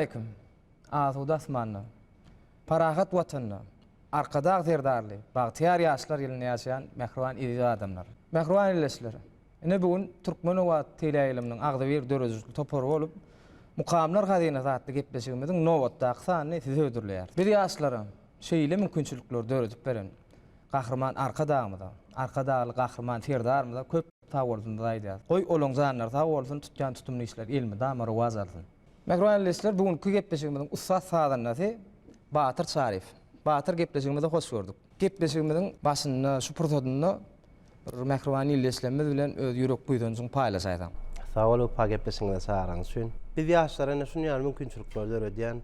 Salam aleýkum. Asuda asmanda, parahat Watanda, Arkadag Serdarly bagtyýar ýaşlar ýylynda ýaşaýan mähriban eziz adamlar. Mähriban ildeşler! Ine bu gün Türkmen owazy teleýaýlymynyň agzybir döredijilik topary bolup, Mukamlar hazynasy atly gepleşigimiziň nobatdaky sanyny size hödürleýäris. Biz ýaşlara şeýle mümkinçilikleri döredip beren Gahryman Arkadagymyza, Arkadagly Gahryman Serdarymyza köp sagbolsunymyzy aýdýarys. Goý, olaň janlary sag bolsun, tutýan tutumly işleri elmydama rowaç alsyn. Mähriban ildeşler, bu günki gepleşigimiziň ussat sazandasy Batyr Çaryýew. Batyr gepleşigimize hoş gördük. Gepleşigimiziň başynda, şu pursadynda bir mähriban ildeşlerimiz bilen öz ýürek buýsanjyňy paýlaşaýsaň. Sag bol Wepa gepleşigiňize çagyraň üçin. Biz ýaşlara ine şuny ýaly mümkinçilikleri döredýän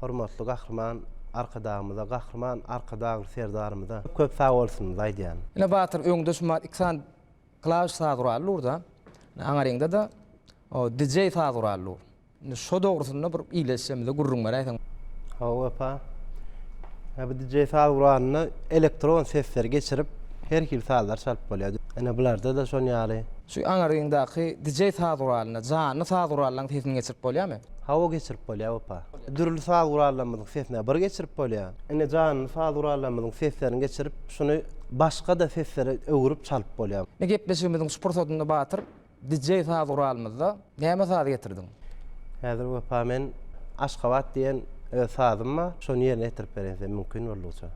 hormatly Gahryman Arkadagymyza, Gahryman Arkadagly Serdarymyza köp köp sag bolsunymyzy aýdýan. Ine Batyr öňde şu mat iki sany klawiş saz guraly dur-da. Aňaryňda-da o DJ saz guraly dur. Indi şo dogrusynda bir ildeşlerimize gürrüň beräýseň. Hawa Wepa. Hä bu DJ saz guralynda elektron sesleri geçirip her hili sazlar çalyp bolýar. Ine bularda-da şon ýaly. Şu aňaryňdaky DJ saz guralynda janly saz gurallaryň sesini geçirip bolýarmy? Hawa geçirip bolýar Wepa. Dürli saz gurallarymyzyň sesini bir geçirip bolýar. Ine janly saz gurallarymyzyň seslerini geçirip şuny başga-da seslere öwrüp çalyp bolýar. Ine gepleşigimiziň şu pursadynda Batyr DJ saz guralymyzda näme saz getirdiň? Häzir Wepa men Aşgabat diýen öz sazym bar, şony ýerine ýetirip bereýin size mümkin boldugyça.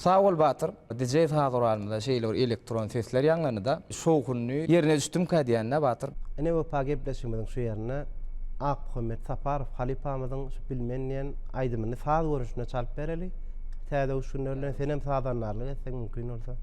Sag bol Batyr. DJ saz guralymyzda şeýle bir elektron sesler ýaňlandy-da, şowhunly ýerine düşdümkä diýende Batyr. Ene Wepa gepleşigimiziň şu ýerinde Akmuhammet Saparow halypamyzyň şu Bilmen diýen aýdymyny saz görnüşinde çalyp bereli. Täze öwüşginler bilen senem sazandarlyk etseň mümkin bolsa.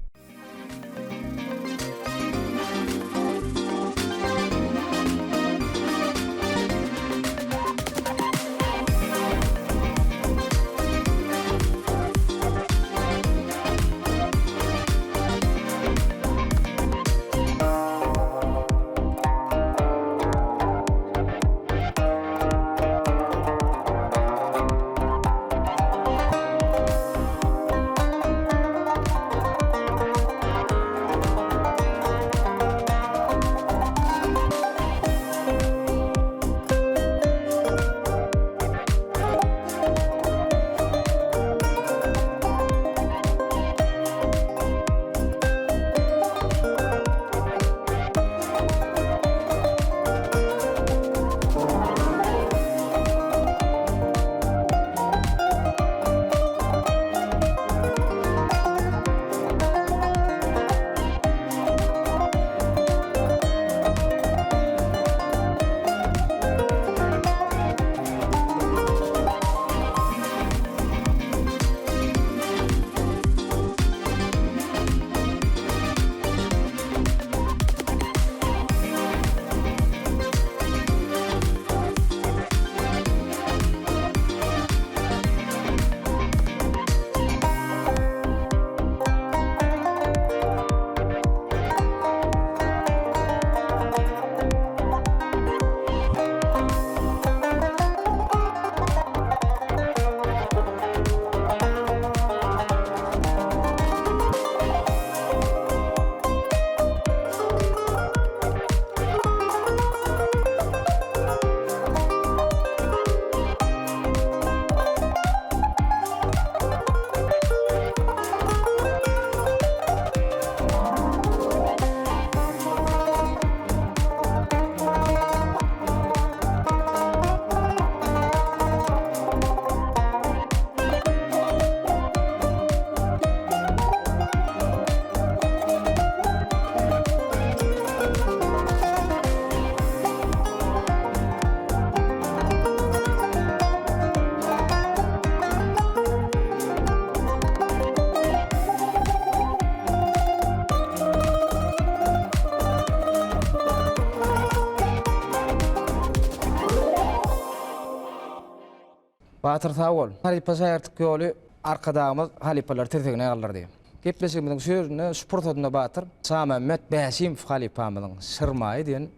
Batyr sag bol. Halypa şägirtlik ýoly Arkadagymyz halypalary tirsegine galdyrdy. Gepleşigimiziň şu ýerinde, şu pursadynda Batyr Şamämmet Bäşimow halypamyzyň Şirmaýy diýen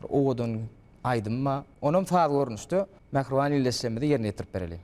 bir owadan aýdymy bar. Onam saz görnüşde mähriban ildeşlerimize ýerine ýetirip bereli.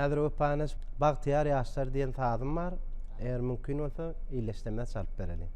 Häzir Wepanyş Bagtyýar ýaşlar diýen sazym bar. Eger mümkin bolsa, illeşdirmez çalyp bereli.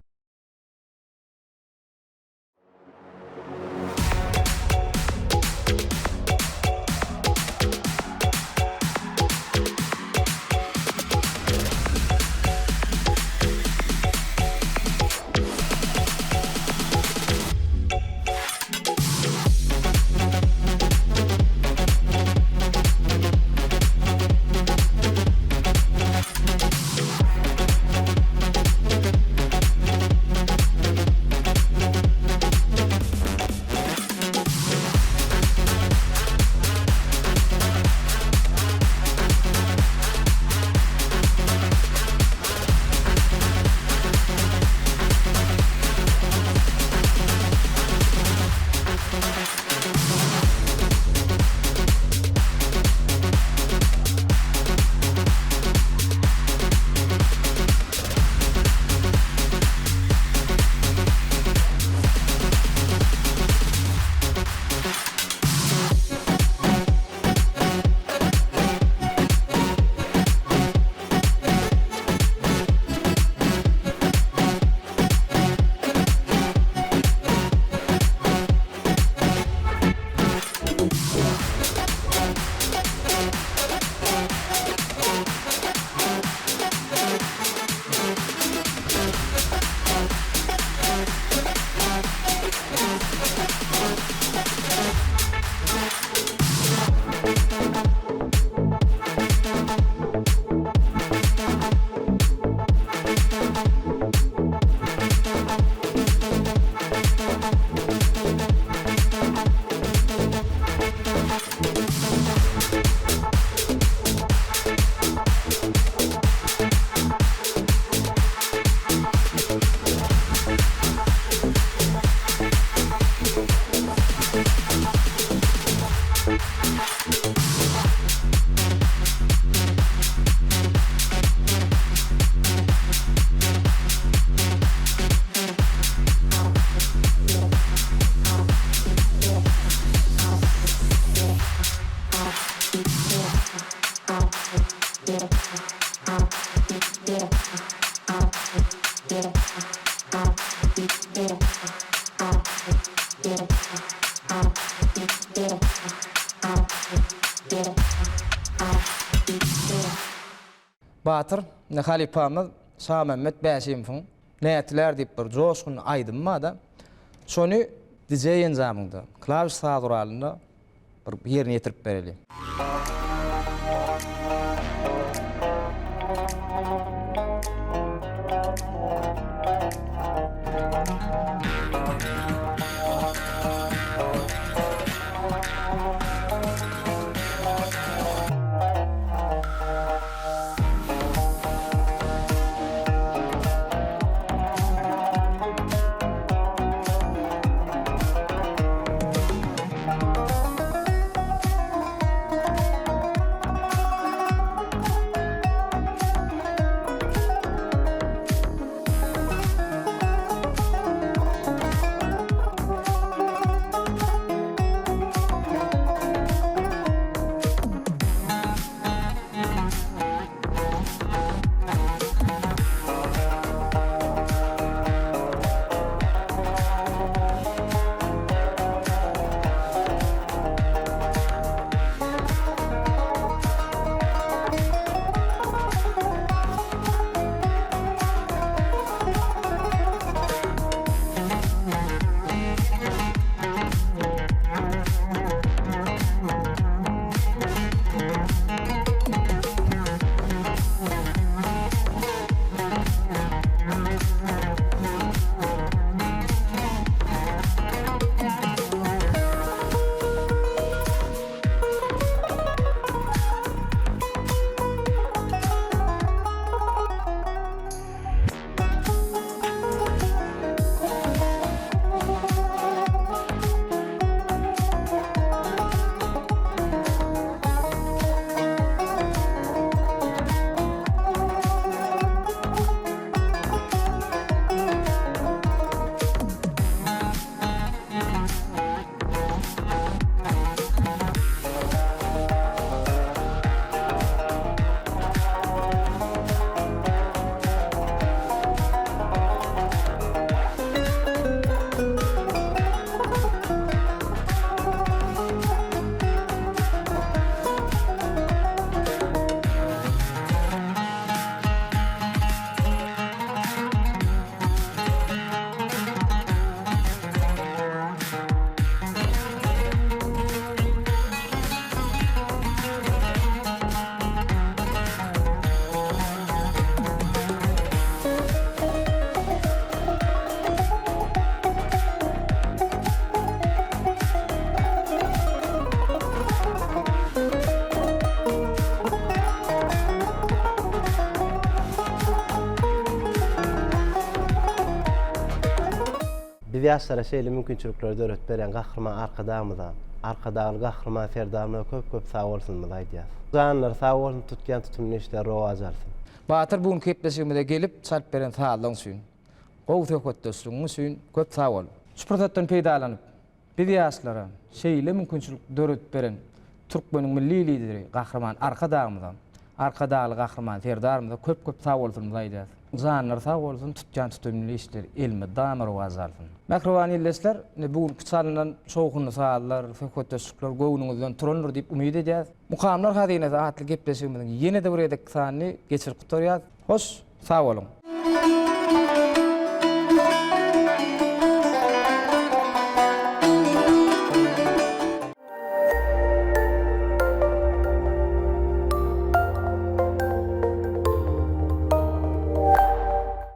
Batyr, indi halypamyz Şamämmet Bäşimowyň Nätdiler diýip bir joşgunly aýdymy bar-da, şony DJ enjamyňda, klawiş saz guralynda bir ýerine ýetirip bereli. Biz ýaşlara şeýle mümkinçilikleri döredip berýän Gahryman Arkadagymyza, Arkadagly Gahryman Serdarymyza köp-köp sagbolsunymyzy aýdýas. Janlary sag bolsun, tutýan tutumly işleri rowaç alsyn. Batyr bu günki gepleşigimize gelip çalyp beren sazlaň üçin, gowy söhbetdeşligiň üçin köp sag bol. Şu pursatdan peýdalanyp, biz ýaşlara şeýle mümkinçilik döredip beren türkmeniň Milli Lideri Gahryman Arkadagymyza, Arkadagly Gahryman Serdarymyza köp-köp sag bolsunymyzy aýdýarys. Janlary sag bolsun, tutýan tutumly işleri elmydama rowaç alsyn. Mähriban ildeşler, indi bu günki çalynan şowhunly sazlar, söhbetdeşlikler göwnüňizden turandyr diýip umyt edýäris. Mukamlar hazynasy atly gepleşigimiziň ýene-de bir gezekki sanyny geçirip gutarýarys. Hoş, sag boluň!